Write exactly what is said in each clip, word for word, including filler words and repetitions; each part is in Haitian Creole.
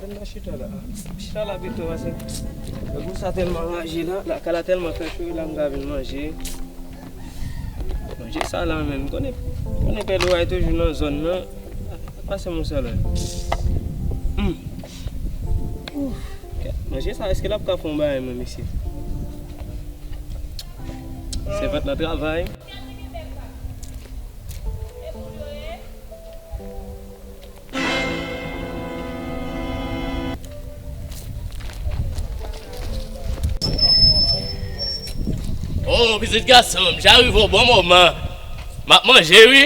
Mwen chita la. Chita la pito, pase. Lè pou sa tèlman raje la, lakay la tèlman fè cho, la m ka vin manje. Manje sa la menm, konnen, konnen Pè Loray toujou nan zòn nan. Pase m yon sèl lè. Hmm. Ouf. Manje sa, èske l ap ka fè yon bagay, mwen, mesye? Sèvant nan travay. Oh, pitit gason m, m ja rive o bon moman. M ap manje, wi.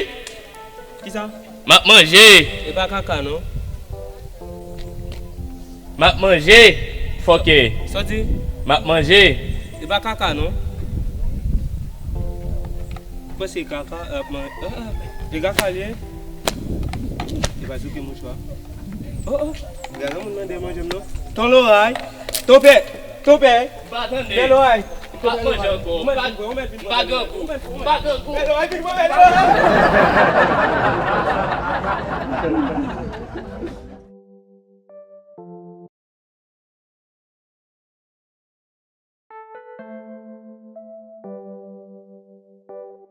Kisa? M ap manje. E pa kaka, non. M ap manje, fòkè. Sa w di? M ap manje. E pa kaka, non. Mwen se kaka, ap man-, ah, ah, e kaka l ye. E pa di ke mouchwa. Oh, oh, gade moun mande manje m non. Ton Loray, ton pè, ton pè. M pa tande. Pè Loray. M pa manje ankò. M pa, m pa grangou. M pa grangou. Pè Loray, vin mwen, pè Loray.